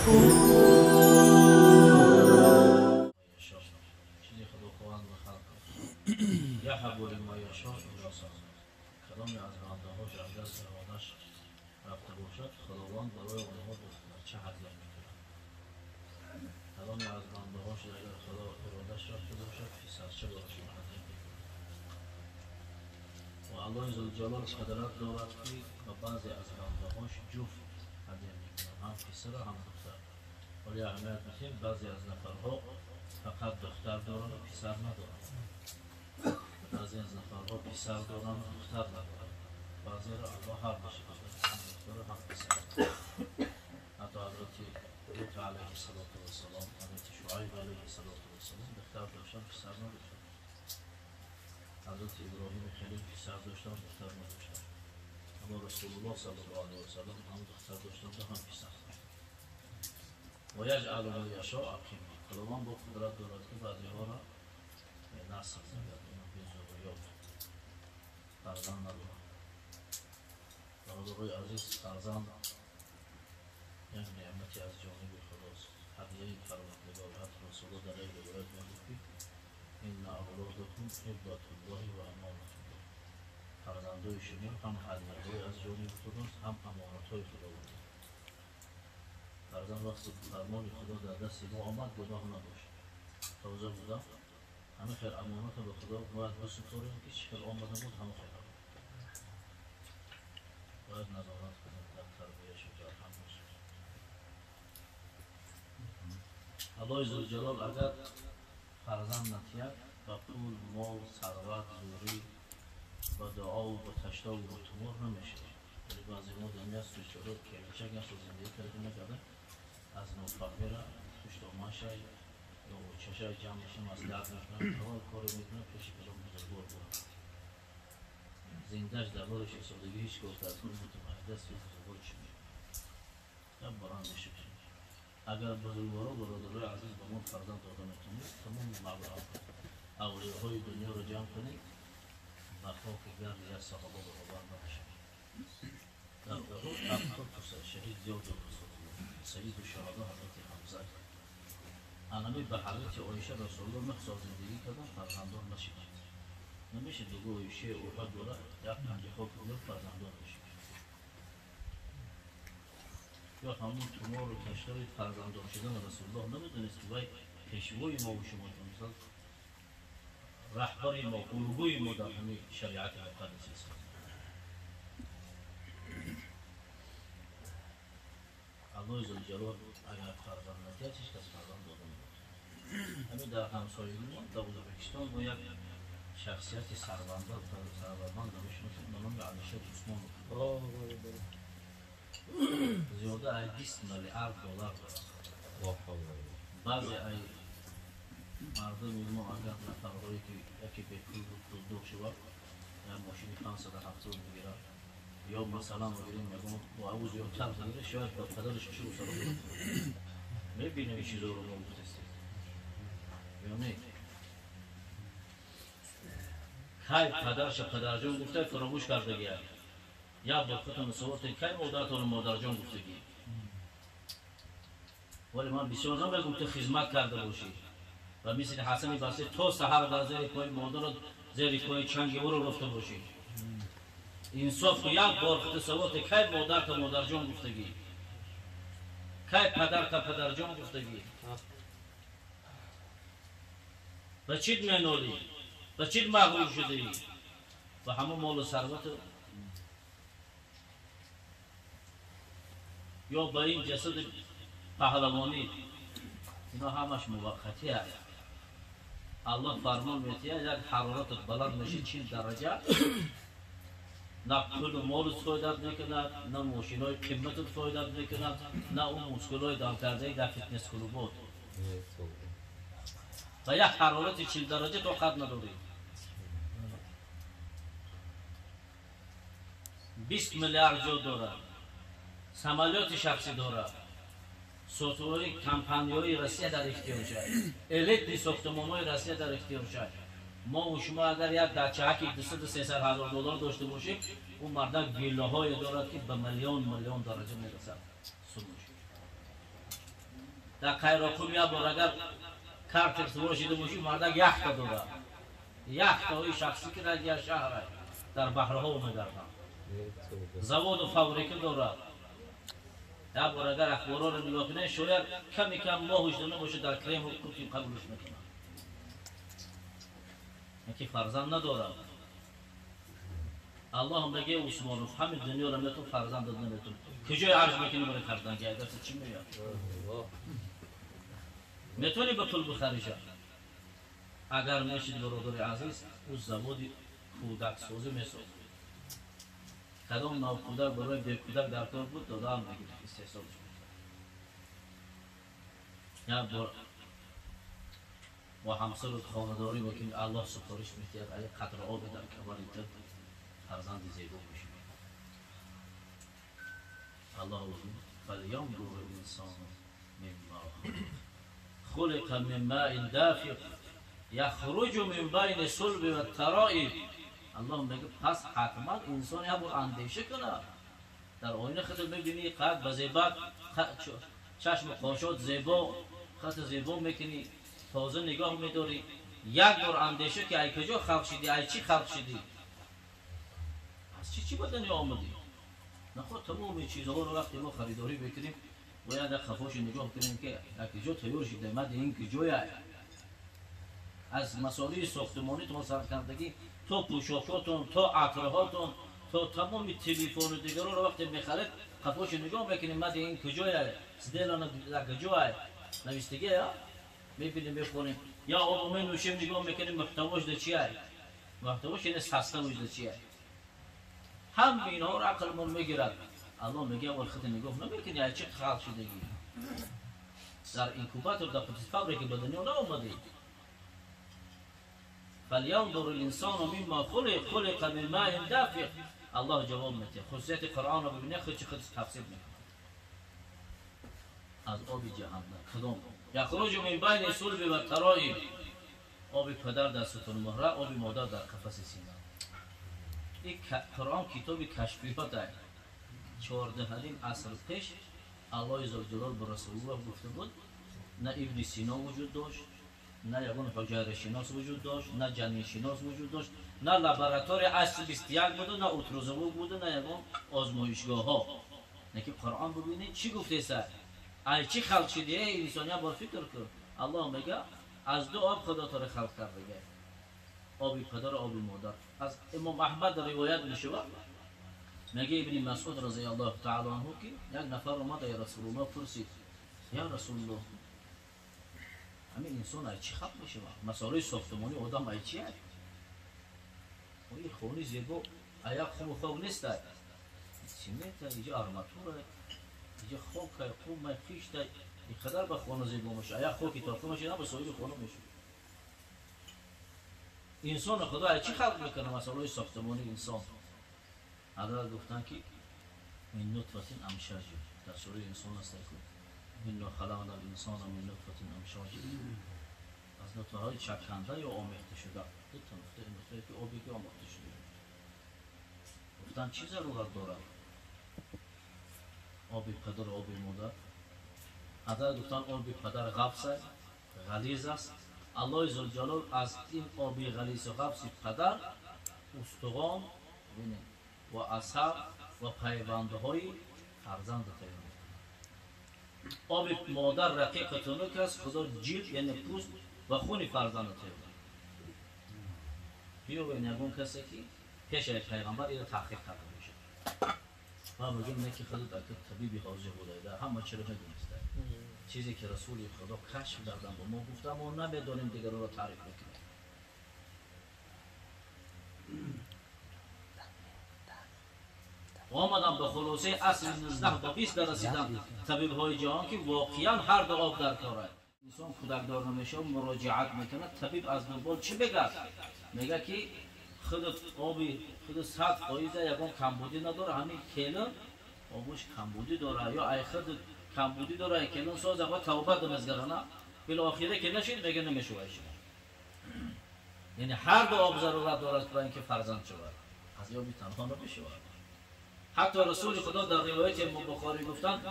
چیزی خدا خواهند بخلق یهب لمن یشاء اناثا. کدامی از بنده‌هاش از دست ارادش رفته باشد خداوند برای آنها دخترچه هدیه میکند. کدامی از بنده‌هاش اگر خدا ارادش رفته باشد پسرچه برایشان هدیه میکند. و الله ذوالجلال قدرت دارد که به بعضی از بنده‌هاش جفت هدیه میکند، هم پسر هم دختر. ولی اهمیت میدیم بعضی از نفرها فقط دختر دارند و پسر ندارند، بعضی از نفرها پسر دارند و دختر ندارند، بعضی را الله هر دو داده، هم دختر و هم پسر. حتی حضرت لوط علیه السلام، حضرت شعیب علیه السلام دختر داشتن پسر نداشتن، حضرت ابراهیم خلیل پسر داشتن دختر نداشتن، اما رسول الله صلی الله علیه و سلم هم دختر داشتن و هم پسر. و یجعل من یشاء عقیما. خداوند با قدرت دارد که بعضی‌ها را نسل می‌گرداند، بی ذریات فرزند ندارند. برادرای عزیز، فرزند یک نعمتی از جانب خداست، هدیه پروردگار. حتی رسول الله در یک روایت می‌گفت که ان اولادکم هبة الله و امانة الله. فرزندای شما هم هدیه‌های از جانب خداست، هم امانت‌های خداوند. فرزند وقتی فرمان خدا در دست ما آمد گناه نداشت، تازه بودم، همه خیر امانت به خدا باید بسپاریم که چه خیر آمده بود همه خیر آمد. باید نظارت کنیم در تربیهش و در همش. الله ذوالجلال اگر فرزند نتید با پول، مال، ثروت، زوری، با دعا و با تشتا و با تمار نمیشه. ولی بعضی ما دنیا است بیچاره که چه زندگی کرده نکرده، از نوفهمی را خوشدامن شای یا چشای جمع میشه مصلحت میکنه، اول کار میکنه پیش کلام بزرگوار بود. زندهش در بارش ایستادگی هیچ گفت از اون متمایز دست بزرگوار چی میشه؟ یا بران میشه. اگر بزرگوارا برادرای عزیز به ما فرزند داده میتونید، تمام مبلغ اولیاهای دنیا رو جمع کنید، به خاک گرد یک صحابه برابر نمیشه. در احد 70 تا شهید زیاد داد رسول الله، سید الشهدا حضرت حمزه. انمی به حضرت عایشه رسول الله 9 سال زندگی کردن، فرزندان نشید. نمیشه دیگه عایشه احد داره یک پنجه خاک رو فرزندان نشید. یا همون تومار و تشتای فرزندان شدن رسول الله نمیدونست که وای پیشوای ما و شما، مثلا رهبر ما، الگوی ما در همین شریعت مقدس است. الله ذوالجلال اگر فرزند ندهد هیچ کس فرزند داده نمی‌دهد. همین در همسایگی ما در ازبکستان با یک شخصیت ثروتمند میشناسیم به نام علیشیر عثمانов. زیاده از 20 میلیارد دلار دارد. بعضی از مردم ما اگر نفرهایی که یکی به پول بود پولدار شود، یک ماشین 570 میگیرد، یا مثلا بگیریم یگان با او زیادتر بگیره، شاید با پدرش شروع سلام میبینیم این چیزا رو ما گفتستیم یا نه. کی پدرش پدرجان گفته فراموش کردگی، یا با خودتون صحبت کی مادرتون مادرجان گفتگی. ولی من بسیار نمیگم که خدمت کرده باشی و مثل حسن بصری تا سحر در زیر پای مادر زیر پای چنگ او رو رفته باشی. انصاف یک بار خود صحبت کی مادر تا مادرجان گفتگی، کی پدر تا پدرجان گفتگی. به چی مینالی، به چی مغرور شده ای؟ به همه مال و ثروت یا به این جسد پهلوانی؟ اینا همش موقتی است. الله فرمان می‌دهد یک حرارت بلند میشه 40 درجه، نه پول و مالت فایدت میکند، نه ماشینای قیمتت فایدت میکند، نه اون موسکولای دم کرده در fitness club ات. و یک حرارت 40 درجه طاقت نداری. 20 میلیارد جا دارد، самолёт شخصی دارد، ساختمان‌های کمپانی‌های روسیه در اختیار شد، элитный ساختمان‌های روسیه در اختیار شد. ما و شما اگر یک دچه‌ک 200-300 هزار دلار داشته باشیم، اون مردک ویلاهای دارد که به میلیون میلیون درجه میرسد. سموش. Дар Қайроқум як бор агар картер сувор шида бошӣ, мардак яхта дорад. Яхтаҳои шахсӣ ки дар як шаҳр дар баҳрҳо мегарданд. Заводу фабрика дорад. Як бор агар ахборҳоро нигоҳ кунед, шояд ками кам моҳ шуда набошад, дар Кремл Путин қабулш мекунад. Яке фарзанд надорад. Аллоҳ мегӯяд: Усмонов, ҳамин дунёро метун, фарзанд дод наметун. Куҷои арз мекунӣ барои фарзанд? Агар чӣ меояд? Метавонӣ ба пул бихариша? Агар мешид, бародари азиз, ӯ заводи кӯдаксозӣ месозад. Кадом навкӯдак барои бекӯдак дар кор буд, додаам мегирифт, истеҳсолш мекард. Як бор бо ҳамсару хонадорӣ мекунӣ, Аллоҳ супориш медиҳад, ай қатра оби дар камари ту фарзанди зебо мешавад. Аллоҳ فلینظر الانسان مما خلق من ماء دافق یخرج من بین الصلب والترائب. الله میگه پس حتما انسان یک بار اندیشه کنه. در آینه خود میبینی قد به زیبا، چشم قاشات زیبا، خط زیبا میکنی، تازه نگاه میداری. یک بار اندیشه که ای کجا خلق شدی، ای چی خلق شدی، از چی چی به دنیا آمدی. نخواد تمام چیزها رو وقتی ما خریداری بکنیم باید خفاش نگاه کنیم که کجا تیار شده، مد این کجای. از مسائل ساختمانی تا سرکردگی تا پوشاکاتون تا عطرهاتون تا تمام تلفن و دیگران رو وقتی میخرید خفاش نگاه میکنیم، مد این کجای، сделано کجای، نوشتگی یا میبینیم میخونیم. یا آب می نوشیم نگاه میکنیم محتواش در چیه، محتواش یعنی ساختمش در چیه. هم اینها رو عقلمون میگیرد. الله میگه اول خود نگاه نمیکنی ای چه خلق شدگی، در incubator در فابریک به دنیا نیامدی. فلینظر الانسان مما خلق خلق من ماء دافق. الله جواب میده. خصوصیت قرآن رو ببینه، خود چه خود تفسیر میکنه. از آب جهنم کدام یخرج من بین الصلب والترائب. آب پدر در ستون مهره، آب مادر در قفس سینه. این قرآن کتاب کشفیات است. 14 عصر پیش الله عزوجل به رسول الله گفته بود نه ابن سینا وجود داشت، نه یگان حجر شناس وجود داشت، نه جنین شناس وجود داشت، نه لابراتوری عصر 21 بود، نه ultrazvuk بود، نه یگان آزمایشگاه ها. نه که قرآن ببینید چی گفته است، ای چی خلق شده ای انسان، بار فکر کن. الله میگه از دو آب خدا تو را خلق کرده، آب پدر و آب مادر. از امام احمد روایت میشود، میگه ابن مسعود رضی الله تعالی عنه که یک نفر اومد ای رسول الله پرسید، یا رسول الله همین انسان ای چی خلق میشه؟ مسائل ساختمانی آدم ای چی است؟ این خونه زیبا ای خم خاک نیست، سیمنت، اینجا آرماتور، اینجا خاک، قوم، خیشت، اینقدر به خانه زیبا میشه، ای خاکی تاخته میشه نه به صاحب خانه میشه. انسان خدا ای چی خلق میکنه؟ مسائل ساختمانی انسان. حضرت گفتن که من نطفه امشاج، در سوره انسان است که انا خلقنا الانسان من نطفه امشاج، از نطفه های چکنده یا آمیخته شده، دو تا نطفه، نطفه که آبی که آمیخته شده. گفتن چی ضرورت دارد آب پدر و آب مادر؟ حضرت گفتن آب پدر غفص است، غلیظ است. الله ذوالجلال از این آب غلیظ و غفص پدر استخوان و عصب و پیوندهای فرزند تیار می‌کند. آب مادر رقیق و تنک است، خدا جلد یعنی پوست و خون فرزند تیار می‌کند. بیاین یگان کسی که پیش از پیغمبر اینو تحقیق کرده باشه. ما میگیم نه که خدا در طبیب حاضر بوده، در همه چیز می‌دونسته. چیزی که رسول خدا کشف کردن با ما گفتم ما نمی‌دونیم دیگران رو تعریف می‌کنیم. آمدم به خلاصه عصر 19 تا 20 رسیدم طبیب های جهان که واقعا هر دو آب در کار است. انسان کودک دار نمیشه، مراجعت میکنه طبیب از دنبال چی بگه؟ میگه که خود آبی خود 100% یکم کمبودی نداره، همین کلم آبش کمبودی داره یا ای خود کمبودی داره، کلم ساز آقا توبه دمزگرانه بالاخره که نشید میگه نمیشه. یعنی هر دو آب ضرورت دارد برای اینکه فرزند شود، از آبی تنها نمیشه. Ҳатто Расули Худо дар ривояти Бухорӣ гуфтанд,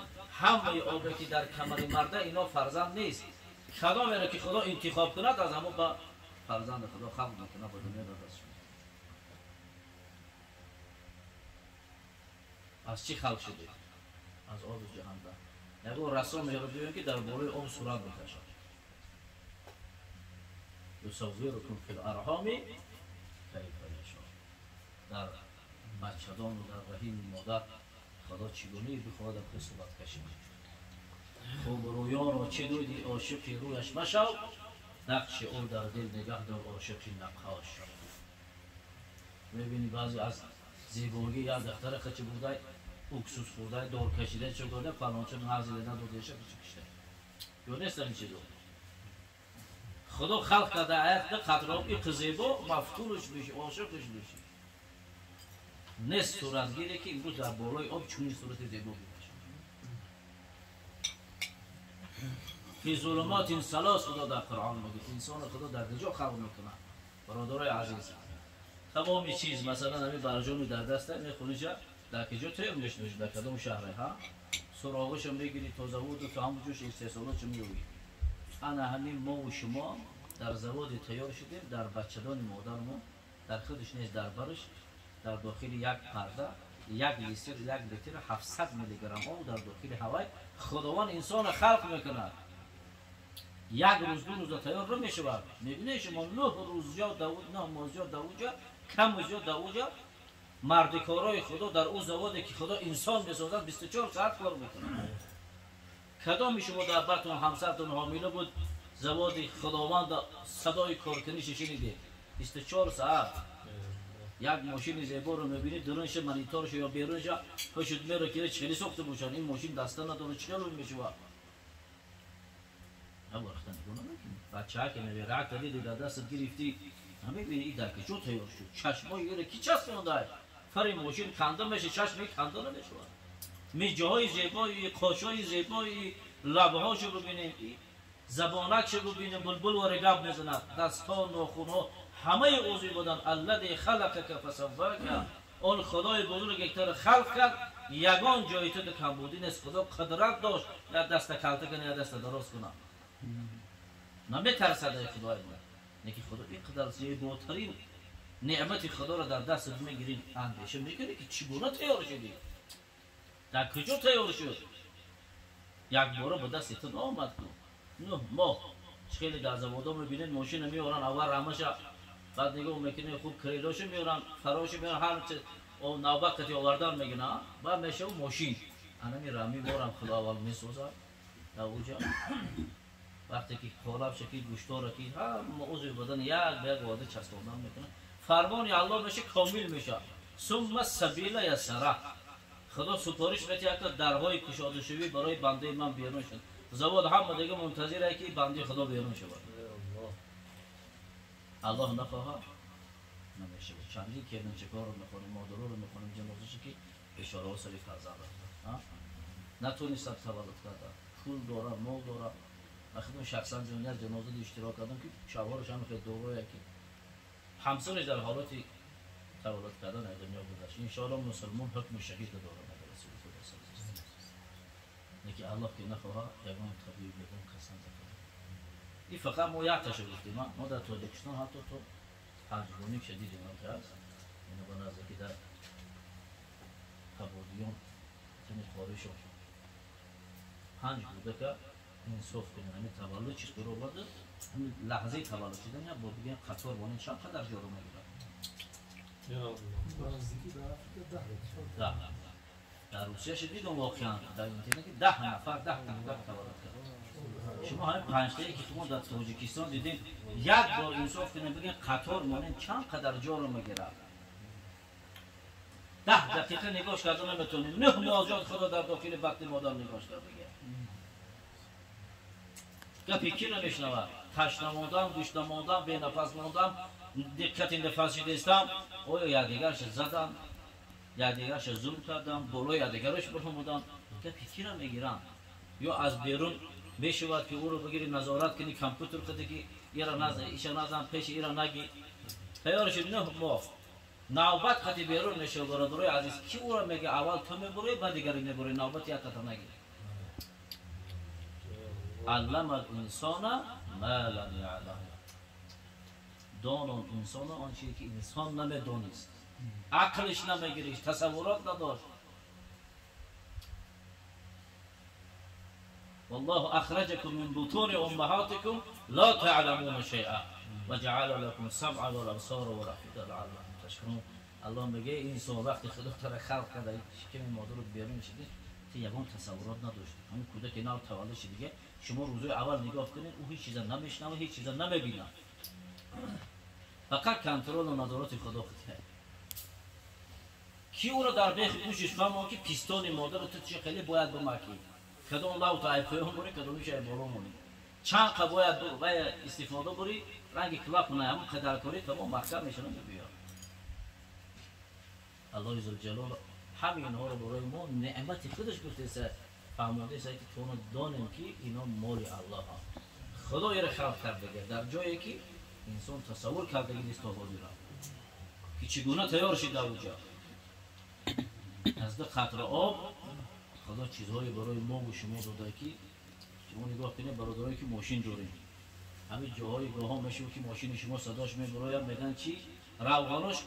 ҳамаи обе ки дар камари марда ино фарзанд нест. Кадомеро ки Худо интихоб кунад, аз ҳамон ба фарзанди Худо халқ мекунад, ба дунё додааст. Аз чӣ халқ шудед? Аз оби ҷаҳанда. Ягон рассом меёбем ки дар болои об сурат мекашад. Юсаввирукум фил арҳоми кайфа яшо. Дар бачадону дар раҳими модар Худо чӣ гунае бихоҳад ки сурат кашид. Хубрӯёнро чӣ дудӣ ошиқи рӯяш машав, нақши ӯ дар дил нигаҳ дор ошиқи наққош шав. Мебинӣ баъзе аз зебогӣ як духтара хачи бурдай, уксус хӯрдай, дор кашида, чӣ карда, фалонча назида надодеша хачи кишта. Ё нест ин чизо? Худо халқ карда аятда қатра об и зебо мафтунаш меши, ошиқаш меши. Нест суратгире ки имрӯз дар болои об чунин сурати зебо бикашад. Фи зулуматин салос Худо дар Қуръон мегӯяд. Инсонро Худо дар куҷо халқ мекунад? Бародарои азиз, тамоми чиз, масалан ҳамин барҷони дар даста мехӯриша, дар куҷо тайёр мешунавӣ, дар кадом шаҳре, ҳа? Суроғашо мегирӣ то заводу, то ҳамон ҷош истеҳсолотшо меёбӣ. Ана ҳамин мову шумо дар заводе тайёр шудем, дар бачадони модармо, дар худаш нест, дар бараш, дар дохили як парда, як литр, 700 миллиграмм об дар дохили ҳавай Худованд инсонро халқ мекунад. Як рӯз, ду рӯза тайёр намешавад. Мебинед шумо 9 рӯз зиёд 9 моҳ зиёд дар уҷа, кам зиёд дар уҷа, мардикорои Худо дар ӯ заводе ки Худо инсон месозад 24 соат кор мекунад. Кадоми шумо дар батон ҳамсартон ҳомила буд, заводи Худованд садои коркуниши шунидед? 24 соат. Як мошини зеборо мебинед, дурунша мониторша ё берунша пушт меро ки чӣ сохта бошанд, ин мошин даста надорад, чӣ хел мешавад? Вақта нигоҳ намекунӣ. Бачаҳа ки мебиракта диди дар дастат гирифтӣ, намебинӣ ин дар куҷо тайёр шуд. Чашмои ӯро ки часпондай? Фари мошин канда мешавад, чашми канда намешавад. Миҷаҳои зебои, қошҳои зебои, лабҳошо бибинем, забонакшо бибинем, булбул варе гап мезанад, дастҳо, нохунҳо, ҳамаи узви будан. Аллади халақака фасаввака, он Худои бузурге ки туро халқ кард, ягон ҷои ту камбудӣ нест. Худо қудрат дошт як даста калта кунад, як даста дароз кунад. Наметарсад ай Худои мо. Неки Худо ин қадар зеботарин неъмати Худоро дар дастат мегирӣ, андеша мекунӣ ки чӣ гуна тайёр шудӣ, дар куҷо тайёр шуд? Якбора ба дасти ту наомад ку. 9 моҳ хеле дар заводо мебинед, мошина меоранд, аввал рамаша, баъд нигоҳ мекунед, хуб крелошо меоранд, фарошо меоранд, ҳар чиз навбат қати овардан мегиранд, баъд мешавад мошин. Анами рами борам Худо аввал месозад дар уҷа. Вақте ки қолабша ки гӯштора ки ҳама узви бадан як ба як вода часпондан мекунад, фармони Аллоҳ меша, комил мешавад. Сумма сабила ясара. Худо супориш метиҳад ки дарҳои кушодашавӣ барои бандаи ман берун шуд. Завод ҳама дига мунтазир ки бандаи Худо берун шавад. Аллоҳ нахоҳад намешавад. Чандин кернчакорро мехонем, модароро мехонем, ҷанозаша ки бешораҳо сари фарзанд рафтанд, натонистанд таваллуд кардан, пул доранд, мол доранд. Ман худам шахсан як ҷанозада иштирок кардам ки шавҳараш ҳам хеле дорое ки ҳамсараш дар ҳолати таваллуд кардан аз дунё гузашт. Иншоаллоҳ мусулмон ҳукми шаҳид дорад. Неки Аллоҳ ки нахоҳад ягон табиб, ягон кас накунад. Ин фақат мо якташа гуфтем. Мо дар Тоҷикистон ҳатто то 5.5 шадидем ҳам ҳаст. Ино ба наздики дар Қабодиён тини хоришон 5 кӯдака инсоф кунем. Ҳамин таваллуд чиз баробар, ҳамин лаҳзаи таваллуд шудан як бор бигӯем қатор монем чанд қадар ҷоро мегирад? 10. Дар Русия шуд дидам воқеан дар интернет ки 10 нафар 10 кӯдак таваллуд кард. Шумо ҳамин 5тае ки шумо дар Тоҷикистон дидем, як бор инсоф кунем бигӯем қатор монем чанд қадар ҷоро мегирад? 10 дақиқа нигоҳ карда наметавонем. 9 моҳ зиёд Худо дар дохили батни модар нигоҳ карда. Гапи ки намешнавад? Ташна мондам, гушна мондам, бенафас мондам, диққати нафас шидестам, оё якдигарша задам, якдигарша зулм кардам, болои якдигараш баромадам. Гапи кира мегирам? Ё аз берун мешавад ки ӯро бигири назорат кунӣ, компютер кунӣ ки ира назан, иша назан, пеши ира наги. Тайёр шуд 9 моҳ. Навбат қати берун мешава, бародарои азиз, ки ӯро мега аввал ту мебурӣ, баъд дигаре мебурӣ, навбати яктата нагир. Аллама ал-инсона ма лам яълам. Донон инсона он чизе ки инсон намедонист, ақлиш намегиришт, тасаввурот надошт. والله أخرجكم من بطون أمهاتكم لا تعلمون شيئا وجعل لكم السمع والأبصار والأفئدة لعلكم تشكرون. الله میگه انسان وقتی خدا تو را خلق کرد، شکم مادر رو بیرون شدی، تو یگان تصورات نداشتی. همین کودک نو تولد شد دیگه، شما روزای اول نگاه کنید، او هیچ چیز نمیشنوه، هیچ چیز نمیبینه، فقط کنترل و نظارت خدا خود. کی او را در بیخ گوشش فهمون که پیستون مادر تو چه خیلی باید بمکی، کدوم لو تا ای پایین بری، کدومش ای بالا مونی، چند قه باید استفاده بری، رنگ کلاپ نه همون قدر کاری تمام محکم میشنه بیا. الله عزوجل همین اینها رو برای ما نعمت خودش گفته است، فهمانده است که تو دانیم که اینا مال الله ها. خدا را خلق کرده در جایی که انسان تصور کرده نیست تا حاضر که چگونه تیار شد در اونجا. از دو قطره آب خدا چیزهایی برای ما و شما داده که شما نگاه کنید برادرایی که ماشین داریم، همین جاهای گاها میشه که ماشین شما صداش میبرایم، میگن چی روغناش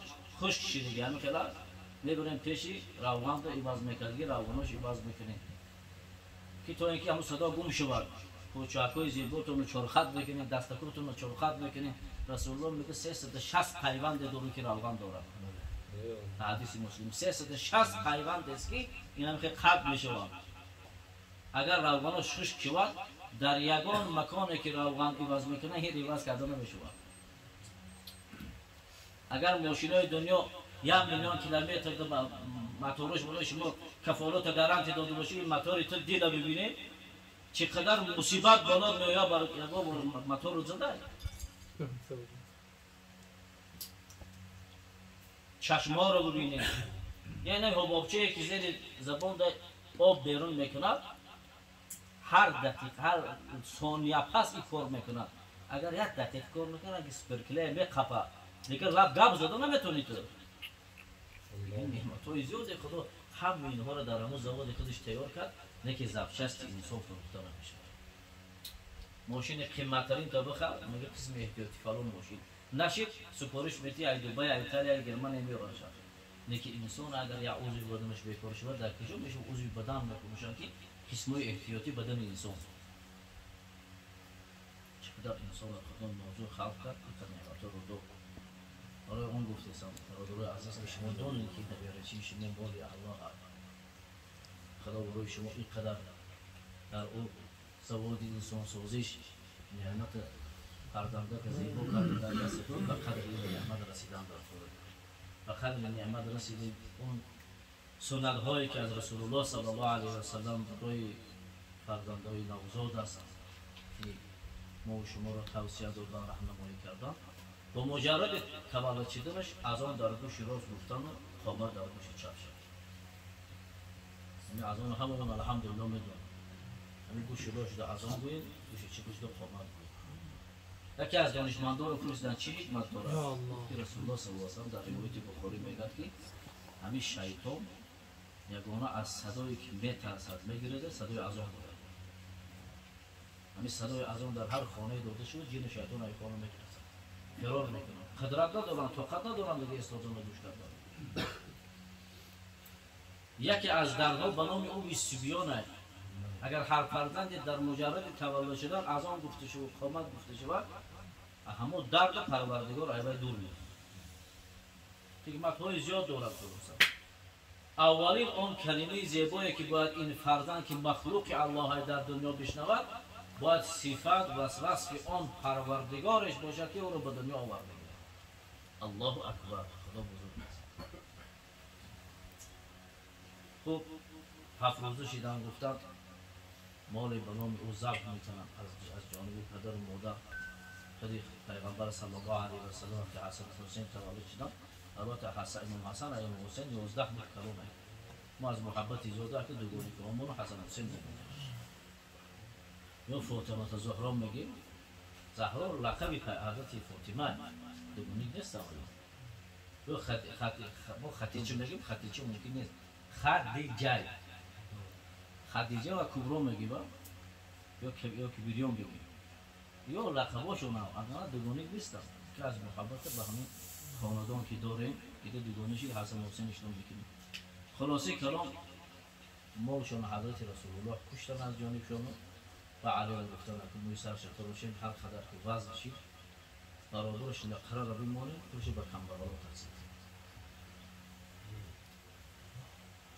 خشک شده دیگه، همین خلاص میبریم پیشی روغن رو عوض میکردی، روغناش عوض میکنیم که تا اینکه همون صدا گم شود. کوچاکای زیباتون رو چهار خط میکنیم، دستکاتون رو چهار خط میکنیم. رسول الله میگه 360 پیوند داره که روغن داره. حدیث مسلم 360 پیوند است که این هم خیلی قطع میشود. اگر روغنش خشک شود در یگان مکانی که روغن عوض میکنه هیچ عوض کرده نمیشود. اگر ماشینای دنیا 1 میلیون کیلومتر موتورش برای شما کفالت گارانتی داده باشه، این موتور تو دیده ببینی چقدر مصیبت بالا میآید برای یگان موتور رو زده. چشم‌ها رو ببینید، یعنی حبابچه که زیر زبان در آب بیرون میکند، هر دقیقه هر ثانیه پس این کار میکند. اگر یک دقیقه کار میکنه اگه سپرکله میقپه دیگه لب گپ زده نمیتونی تو. این نعمت‌های زیاد خدا همه اینها رو در همون زواد خودش تیار کرد، نه که زبچست انسان فروخته نمیشه. ماشین قیمت‌ترین تا بخر میگه قسم احتیاطی فلان ماشین نشید سپارش میتی ای دبی ای ایتالیا ای گرمن میارنش. نه که انسان اگر یک عضو بدنش بیکار شود در کجا میشه عضو بدن میکنه که قسم‌های احتیاطی بدن انسان. چقدر انسان خدا موضوع خلق کرد اینقدر نعمت‌ها رو داد. برای اون گفتم برادرای عزیز که شما دونید که نبیره شما مال الله، خدا برای شما اینقدر در او سواد انسان سازش نعمت فرزنده که زیبا کرده در دست خود، به قدر این نعمت رسیدن در خود، به قدر نعمت رسیدن. اون سنت هایی که از رسول الله صلی الله علیه و سلم برای فرزندهای نوزاد است که ما و شما را توصیه دادن، راهنمایی کردن، با مجرد تولد شدنش از آن در گوش راست گفتن و قامت در گوش چپ شد. یعنی از آن همون الحمدلله میدونم، همین گوش راست از آن گوین، گوش چپش دو قامت گوین. یکی از دانشمندان رو پرسیدن چی حکمت دارد؟ که رسول الله صلی الله علیه و سلم در روایت بخاری میگه که همین شیطان یگانه از صدایی که میترسد میگیرد، صدای اذان دارد. همین صدای اذان در هر خانه داده شد، جن شیطان از خانه میترسد، فرار میکنن، قدرت ندارن، طاقت ندارن دیگه استادان رو گوش کردن. یکی از دردها به نام او سبیان، اگر هر فرزندی در مجرد تولد شدن اذان گفته شود، قامت گفته شود، همون درد پروردگار ایوای دور میکنه. حکمت های زیاد دارد. اولین آن کلمه زیبایی که باید این فرزند که مخلوق الله در دنیا بشنود، باید صفت و وصف آن پروردگارش باشد که او را به دنیا آورده. الله اکبر، خدا بزرگ است. خب 7 روزه شدن گفتند مال به نام او ذبح میکنند از جانب پدر و مادر. خود پیغمبر صلی الله علیه و سلم که حسن حسین تولد شدند، البته حسن امام حسن امام حسین 11 ماه کلونه. ما از محبت زیاده که دوگانه که امام حسن حسین میگیم. یا فاطمه زهرا میگیم، زهرا لقب حضرت فاطمه، دوگانه نیست. Мо Хатича мегӯем, Хатича мумкин нест. Хадиҷа. Хадиҷа ва Кубро мегӯем, ё Кибриё мегӯем. Ё лақабошон агар дугоник нестанд, ки аз муҳаббат ба ҳамин хонадон ки дорем, дида дугониши Ҳасан Ҳусейн нишон мекунем. Хулосаи калом молшон ҳазрати Расулуллоҳ куштан аз ҷонибшон ва Алиро гуфтанд, ки мӯи сарша тарошем, ҳар қадар ки вазн шид, баробараш нақраро бимонем, пулшо ба камбағало тақсим.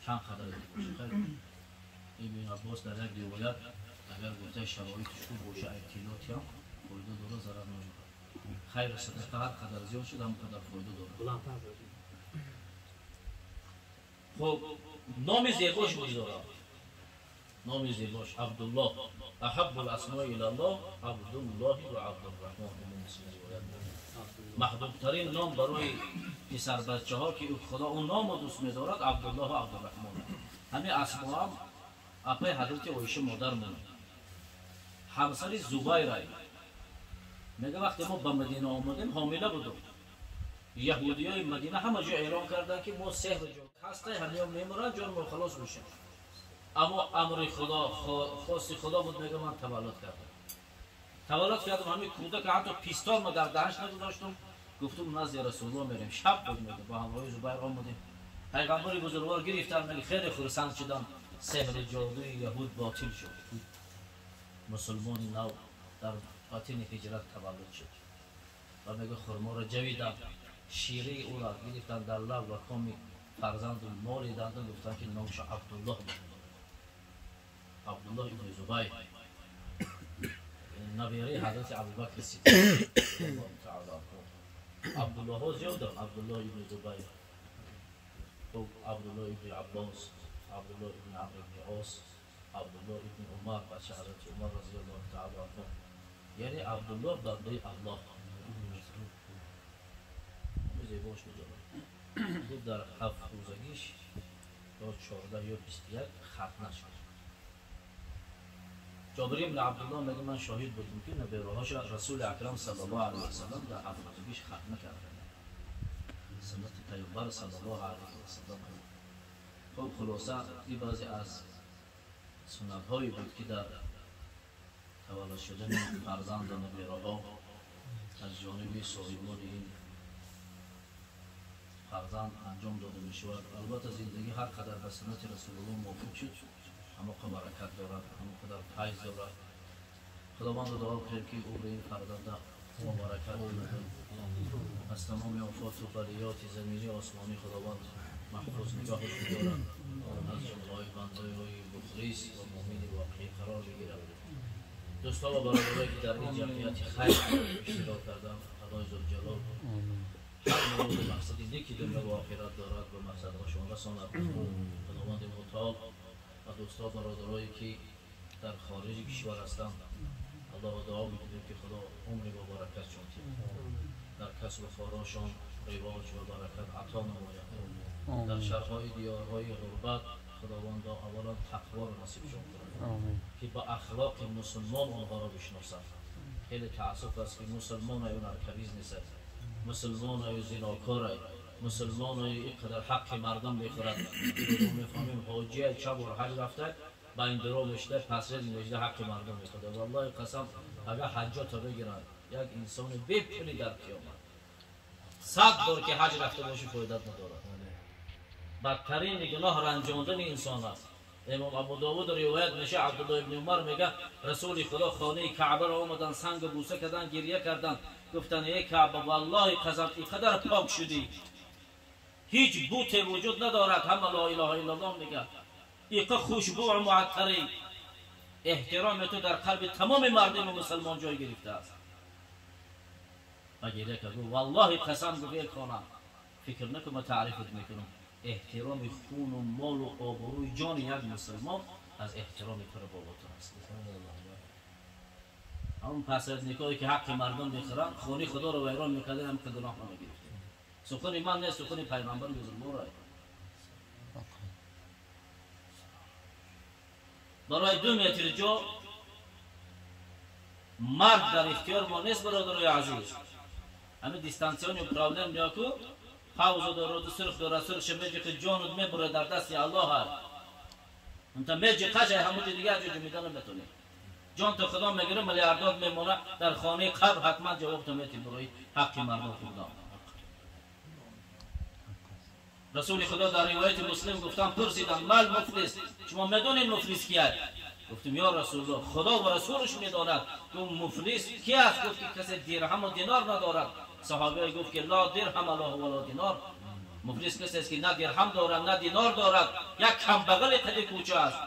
Чанд қадар бошад. Ибн Аббос дар як ривоят агар гуфта шароитиш хуб боша, иттилоъ ҳам фоида дорад, зарар надорад. Хайр садақа ҳар қадар зиёд шуд, ҳам қадар фоида дорад. Хуб, номи зебош мегузорам. Номи зебош Абдуллоҳ. Аҳаббу ал-асмои илаллоҳ Абдуллоҳ ва Абдурраҳмон. Маҳбубтарин ном барои писарбачаҳо ки Худо он номро дӯст медорад, Абдуллоҳ ва Абдурраҳмон. Ҳамин асмо ҳам апаи ҳазрати Оиша модар монад. Ҳамсари Зубайрай. Мега вақте мо ба Мадина омадем, ҳомила будум. Яҳудиёи Мадина ҳама ҷо эълон карданд, ки мо сеҳр ҳастай, ҳамиё мемуранд, ҷон мо халос бошем. Аммо амри Худо, хости Худо буд, мега ман таваллуд кардам. Таваллуд кардам, ҳамин кӯдака ҳатто пистол ма дар даҳанш нагузоштум, гуфтум назди Расулуллоҳ мерем. Шаб буд, мега бо ҳамроҳи Зубайр омадем. Пайғамбари бузургвор гирифтанд, мега хеле хурсанд шудам, сеҳри ҷодуи яҳуд ботил шуд. Мусулмони нав дар батини ҳиҷрат таваллуд шуд. Ва мега хурморо ҷавидам, шираи ӯро гирифтанд дар лаб ва коми фарзанду молиданд, гуфтанд ки номаш Абдуллоҳ буд. Абдуллоҳ ибни Зубайр, набираи ҳазрати Абубакр Сиддиқ. Абдуллоҳҳо зиёданд. Абдуллоҳ ибни Зубайр, Абдуллоҳ ибни Аббос, Абдуллоҳ ибни Амр ибни Ос, Абдуллоҳ ибни Умар, бача ҳазрати Умар разияллоҳу таъало анҳу. Яъне Абдуллоҳ бандаи Аллоҳ. Зебош гузорад. Гуфт дар 7 рӯзагиш ё 14 ё 21 хатна шуд. Ҷобир ибн Абдуллоҳ мегӯяд ман шоҳид будам, ки набераҳоша Расули Акрам саллаллоҳу алайҳи васаллам дар 7 рӯзагиш хатна карданд. Суннати Пайғамбар саллаллоҳу алайҳи васаллам. Хуб, хулоса ин баъзе аз суннатҳое буд, ки дар таваллуд шудани фарзанду набераҳо аз ҷониби соҳибони ин фарзанд анҷом дода мешавад. Албатта зиндагӣ ҳар қадар ба суннати Расулуллоҳ мувофиқ шуд, ҳамон баракат дорад, ҳамон қадар файз дорад. Худовандро дуо кунем, ки ӯ ба ин фарзанда мубаракат кунад. Аз тамоми офоту балиёти заминӣ осмонӣ Худованд маҳфуз нигоҳаш бидорад. Аз ҷумлаҳои бандаҳои мухлис ва муъмини воқеӣ қарор бигирад. Дӯстон ва бародарое ки дар ин ҷамъияти хайр иштирок карданд, Худои зулҷалол ҳар муроду мақсади неки дунё ва охират дорад ба мақсадҳошон расонад. Худованди мутаол ва дӯстон бародарое ки дар хориҷи кишвар ҳастанд, Аллоҳро дуо мекунем, ки Худо умри мубаракатшон диҳад, дар касбу корашон ривоҷ ва баракат ато намояд. Дар шаҳрҳои диёрҳои ғурбат Худовандо аввалан тақворо насибшон кунад, ки ба ахлоқи мусулмон онҳоро бишносад. Хеле таассуф аст, ки мусулмонаю наркобизнес аст, мусулмонаю зинокорай, мусулмонаю ин қадар ҳаққи мардум мехӯрад. Мефаҳмем ҳоҷия чанд бор ҳаҷ рафта, ба ин дуро мешуда, пасред мешуда, ҳаққи мардум мехӯрад. Валлоҳи қасам, агар ҳаҷҷото бигиранд, як инсони бепули дар қиёмат 100 бор ки ҳаҷ рафта боши фоидат надорад. Бадтарин гуноҳ ранҷондани инсон аст. Имом Абу Довуд ривоят меша, Абдуллоҳ ибни Умар мега Расули Худо хонаи Каъбаро омаданд, сангу бӯса карданд, гиря карданд, гуфтанд: эй Каъба, валлоҳи қасам, ин қадар пок шудӣ, ҳеҷ буте вуҷуд надорад, ҳама ло илоҳа иллаллоҳ мегӯяд, иқа хушбӯу муаттарӣ, эҳтироми ту дар қалби тамоми мардуми мусулмон ҷой гирифтааст. Ва гиря кард, гуфт: валлоҳи қасам, гуфт эй хона, фикр накун ман таърифат мекунам, эҳтироми хуну молу обрӯи ҷони як мусулмон аз эҳтироми туро болотар аст. Ҳамон пасредникое ки ҳаққи мардум мехӯранд, хонаи Худоро вайрон мекарданд, ҳам гуноҳ намегирифтем. Сухани ман нест, сухани пайғамбари бузургвор. Барои 2 метр ҷо мард дар ихтиёр мо нест, бародарои азиз. Ҳамин дистанционный управление ку حوض دارد و سرخ دارد سرخش میجی جانت میبره در دست الله هست انت میجی قشه همون دیگه از جو میدانم بتونی جان تو خدا میگیره میلیاردات میمونه در خانه قبر حتما جواب تو میتی برای حق مردم خدا. رسول خدا در روایت مسلم گفتن پرسیدن مال مفلس شما میدونین مفلس کیه؟ گفتم یا رسول الله خدا و رسولش میداند. گفت مفلس کی است؟ گفت که کسی درهم و دینار ندارد. صحابه گفت که لا درهم له ولا دینار. مفلس کسی است که نه درهم دارد نه دینار دارد، یک کم بغل قد کوچه است.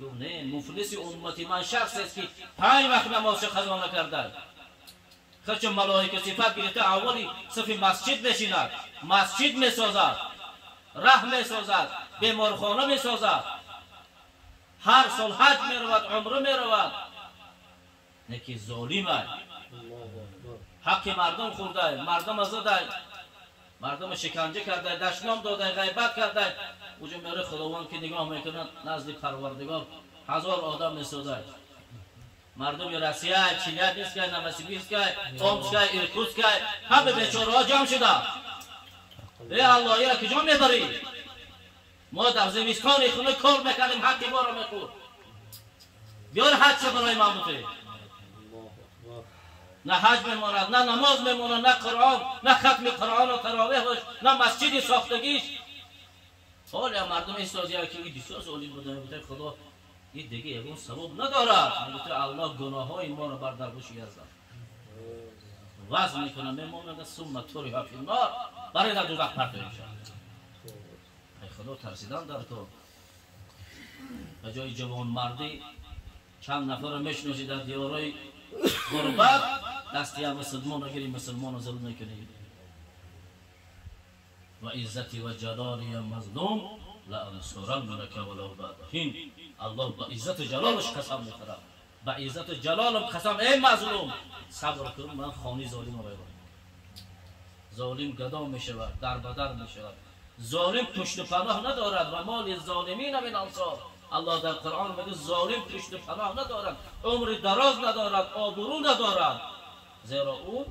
گفت نه، مفلس امتی من شخص است که 5 وقت نمازش قضا نکرده، خرچ ملائکه صفت گرفته اولی صف مسجد نشیند، مسجد میسازد، ره میسازد، بیمارخانه میسازد، هر سال حج میرود، عمره میرود، نکی ظالم است، حق مردم خورده، مردم زده، مردم شکنجه کرده، دشنام داده، غیبت کرده. اوجا میره خداوند که نگاه میکنه نزد پروردگار 1000 آدم میسازد. مردم روسیه، چیلیابینسک، نووسیبیرسک، تومسک، ایرکوتسک، همه بیچاره ها جمع شده. ای الله ایرا کجا میبری؟ ما در زمستان خونه کار میکردیم، حق ما را میخورد. بیار حج برای ما بوده. نه حج میماند، نه نماز میماند، نه قرآن، نه ختم قرآن و تراویحش، نه مسجد ساختگیش. حالا مردم ایستادیه که این بسیار ظالم بوده، میگه خدا این دیگه یگون ثواب ندارد. میگه الله گناههای ما را بر درگوش یزد وزن میکنه، میماند ثم طرح فی النار، برای در دوزخ پرتاب میشود. ای خدا ترسیدن در تو. به جای جوان مردی چند نفر رو میشناسی در دیارای غربت، دستی هم مسلمان نگیری، مسلمان رو ظلم میکنی. و عزتی و جلالی مظلوم لانصرنک ولو بعد حین. الله با عزت و جلالش قسم میخورد، با عزت و جلالم قسم ای مظلوم صبر کن، من خانی ظالم رو میبرم. ظالم گدا میشود، در بدر میشود، ظالم پشت پناه ندارد. و مال ظالمین من انصار. الله در قرآن میگه ظالم پشت پناه ندارد، عمر دراز ندارد، آبرو ندارد، زیرا او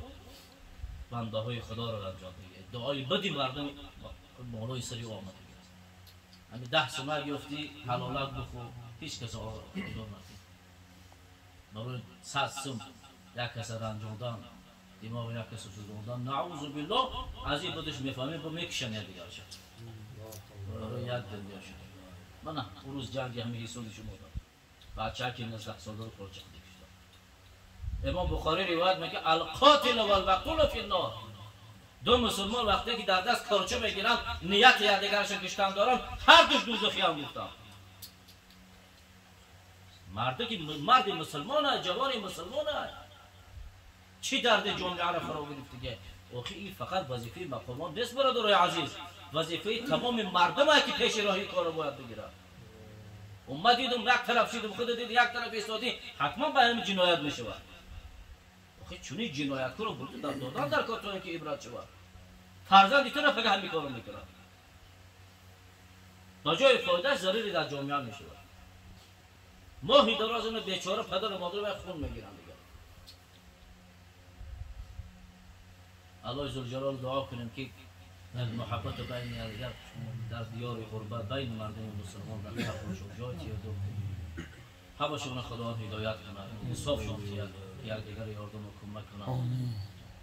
بنده های خدا را انجام میده. دعای بدی مردم بالای سری او آمده. همین 10 سومر گفتی حلالت بخور، هیچ کس آزار نکن. برای 100 سوم یک کس رنجاندن، دماغ یک کس سوزاندن، نعوذ بالله از این بدش میفهمیم با میکشن یک دیگر شد. برای یک دنیا شد. من اون روز جنگ همه حسابی شما داد. بچه که 19 ساله رو پرچم کشتن. امام بخاری روایت میکنه القاتل والمقتول فی النار. دو مسلمان وقتی که در دست کارچه میگیرن نیت یکدیگرش کشتن دارن، هر دوش دوزخی هم گفتن. مرد که مرد مسلمان جوان مسلمان چی درد جامعه را فرا گرفت دیگه؟ آخه این فقط وظیفه مقامات نیست برادرای عزیز، وظیفه تمام مردم است که پیش راهی کارو باید بگیرن. اومد دیدم یک طرف شدم، خود دید یک طرف ایستادی، حتما به همین جنایت میشود. آخه چونی جنایتکار رو برده در دادن در کار که عبرت شود. فرزندی تو فقط همین کارو میکنه، با جای فایدهش ضرری در جامعه میشود. ماهی دراز اون بیچاره پدر و مادر باید خون میگیرن دیگه. الله ذوالجلال دعا کنیم که محبت بین یکدیگر در دیار غربت بین مردم مسلمان در خلقشون جای تیاد همشون خدا هدایت کند، انصافشون تیاد، یکدیگر یاردم و کمک کند،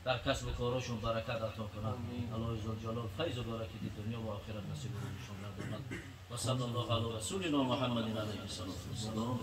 در کسب و کارشون برکت عطا کند. الله ذوالجلال فیض و برکت دنیا و آخرت نصیب روشون گرداند. و صلی الله علی رسولنا محمد علیه الصلاة والسلام.